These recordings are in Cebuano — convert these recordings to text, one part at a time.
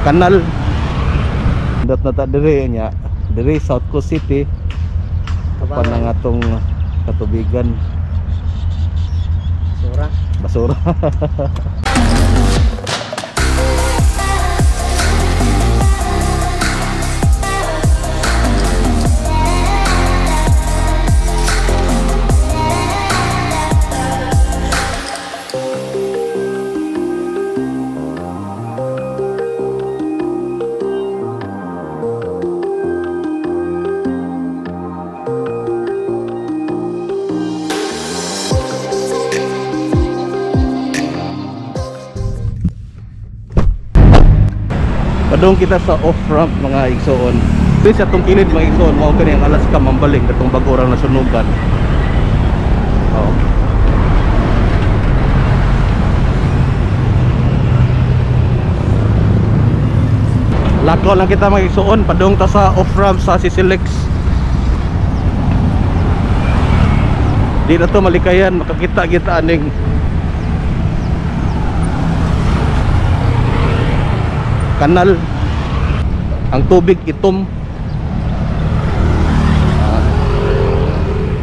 Kanal. Dot na ta diri nya. Diri South Coast City. Pa na nga tong katubigan. Basura. Basura. Padung kita sa off-ramp mga igsoon. Dito sa atong kilid mga igsoon, mao kani ang Alaska Mambaling katong bago ra nasunugan. Oh. Lakaw lang kita mga igsoon, padung ta sa off-ramp sa Sisilex. Di na to malikayan, makakita kita aning kanal. Ang tubig itom.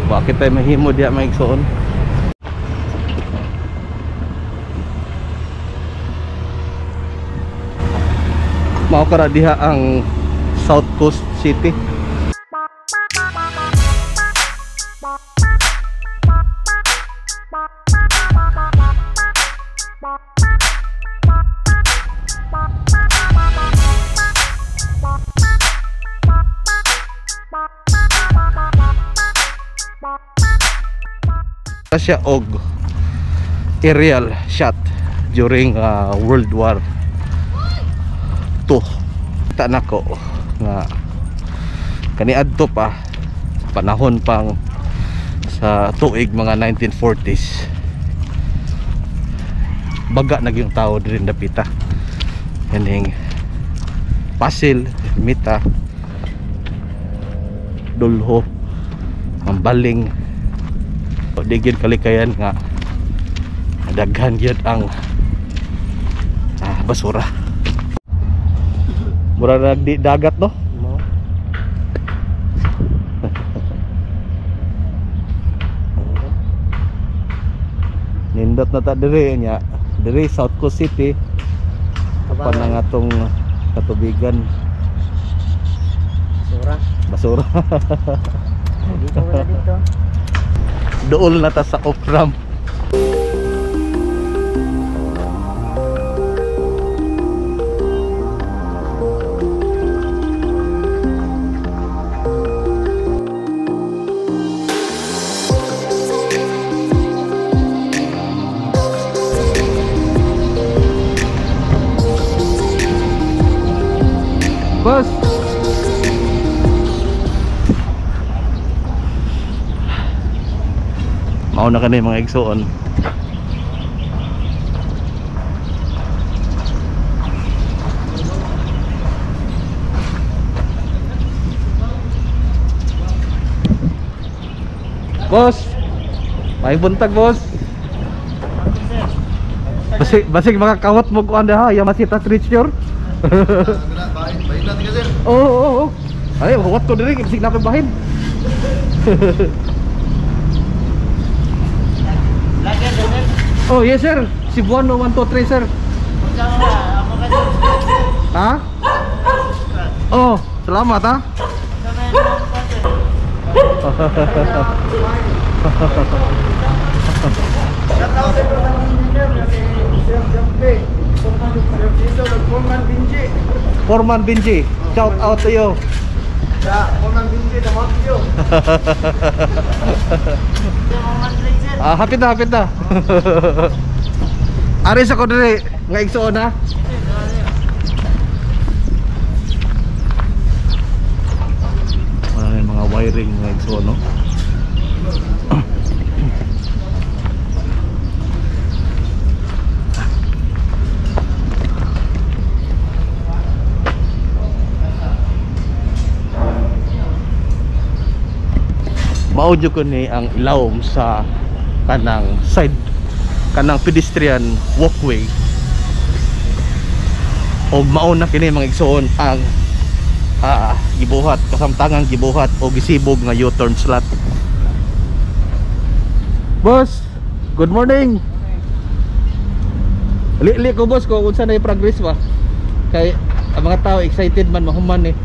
Bakit tayo mahimo diya mga igsoon? Mao kara diha ang South Coast City. Siya og aerial shot during World War II. Kita nako nga kaniadto pa panahon pang sa tuig mga 1940s, baga na gyud tao diri dapita kining Pasil, Ermita, Dulho, Mambaling. Di gyud kalikayan nga daghan gyud ang basura. Mura na di dagat, no? Mo. Nindot na ta diri nya. Diri South Coast City. Pa na nga tong katubigan. Basura. Basura. Dito wala dito. Dool na ta sa off-ramp. Boss. Mauna ka na yung mga igsoon. Boss, may buntag boss. Basig makakawat mo kuan ha, ya masita treasure. Bahin natin ka, sir. Oo. Ay, makawat ko diri, basig na akong bahin. Oh, yes sir. Cebuano 123 sir. Ha? Oh, salamat ha. Shout out sa engineer na si Sir Jampe. Sir Tito, Foreman Benji. Foreman Benji, shout out to you. Sa Foreman Benji, the Mount View. Hapit na, hapit na. Ari sa ko diri nga igsuon ha. Wala na yung mga wiring nga igsuon, no? Mao jud ko ni ang ilawom sa kanang side, kanang pedestrian walkway. Og mao na kini mga igsoon ang gibuhat, kasamtangang gibuhat o gisibog nga U-turn slot. Boss, good morning. Li ko boss ko unsa na progress ba? Kay ang mga tao excited man mahuman eh.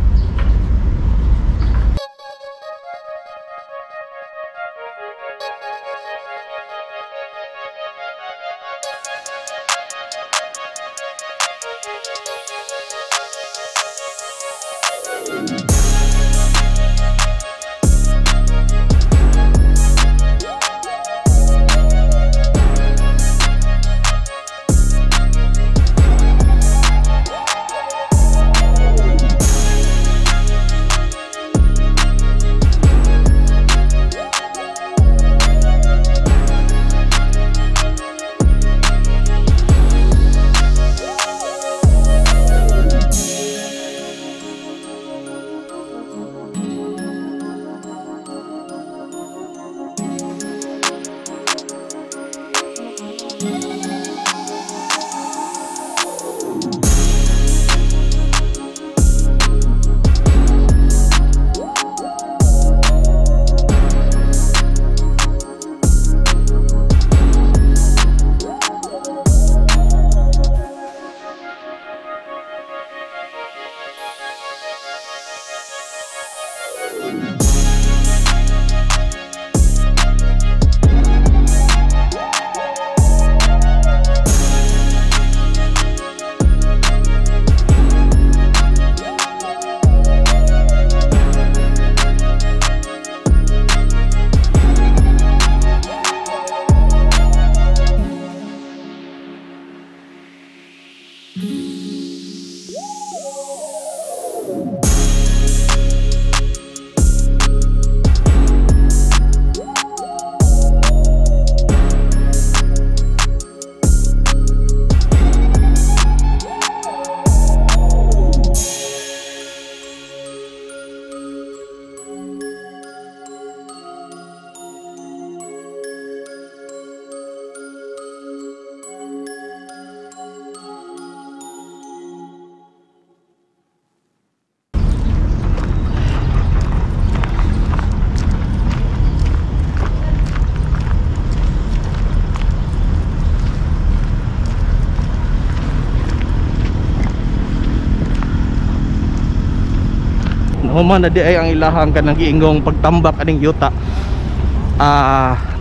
Human na di ay ang ilahang kanang giingong pagtambak aning yuta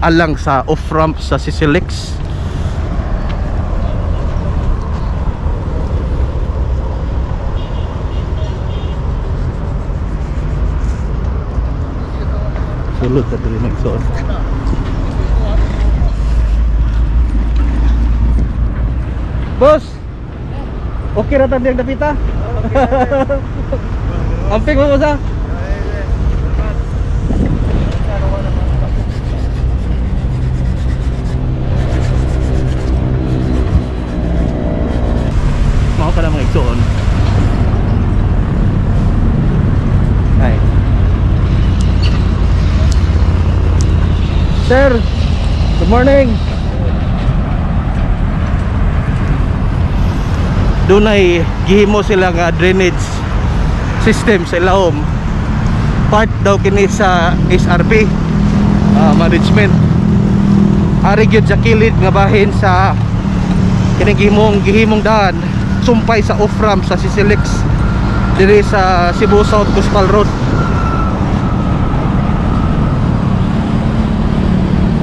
alang sa off ramp sa Sisilex. Sulod ta diri magsuot. Boss, okay ra ta diyang dapita? Amping mo sa? Mao ka na mga igsoon. Ay. Sir, good morning. Dunay gihimo sila nga drainage system sa ilawom. Part daw kini sa SRP management. Ari gyud sa kilid nga bahin sa kining gihimong daan sumpay sa off ramp sa Sisilex diri sa Cebu South Coastal Road.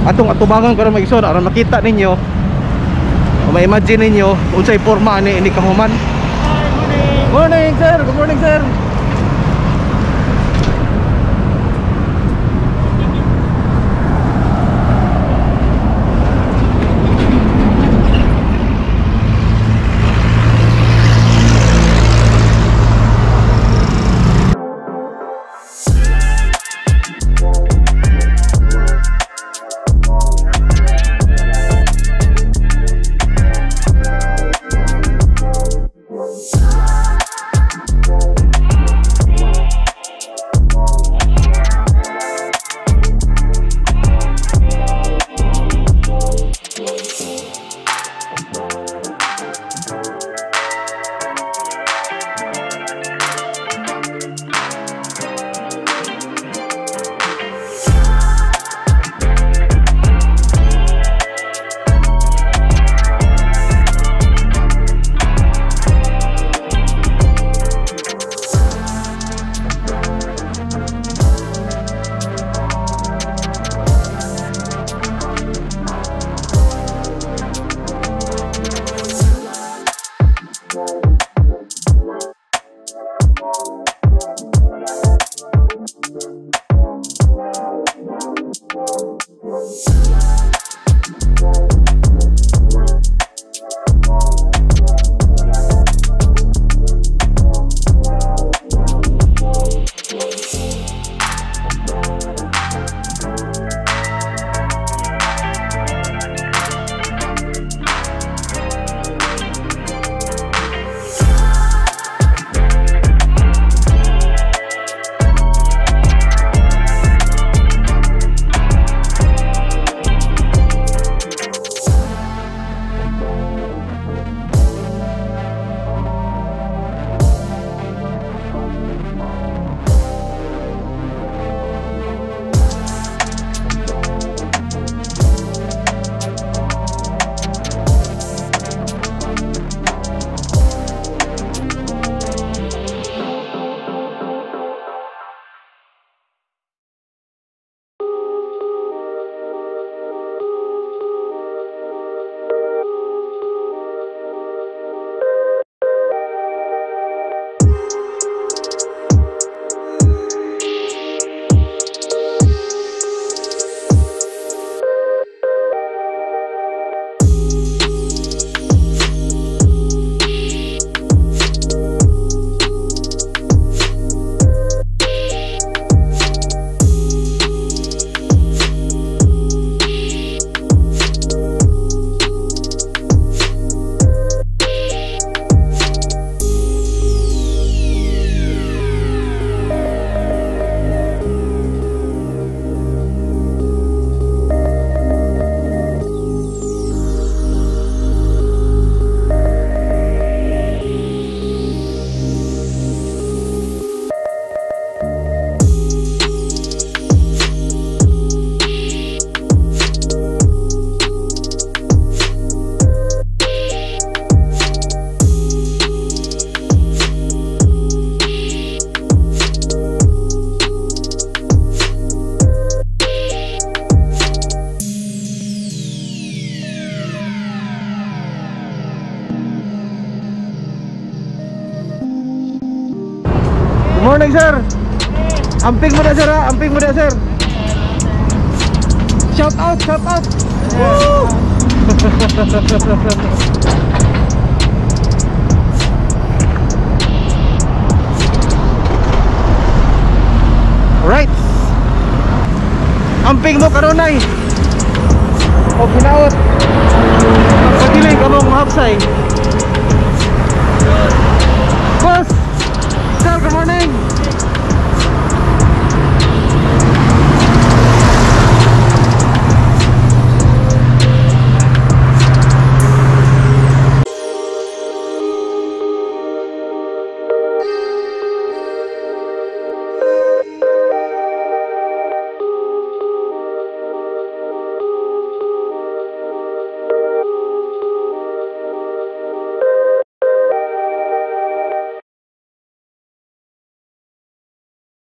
Atong atubangan karon mga igsoon aron makita ninyo o ma-imagine ninyo unsay porma ani ini kahuman. Morning sir, good morning sir. Good morning, sir. Amping mo na, sir, ha? Amping mo na, sir. Shout out, shout out. Woo! Right. Amping mo kanunay. O hinaot. Pagdilig among hapsay.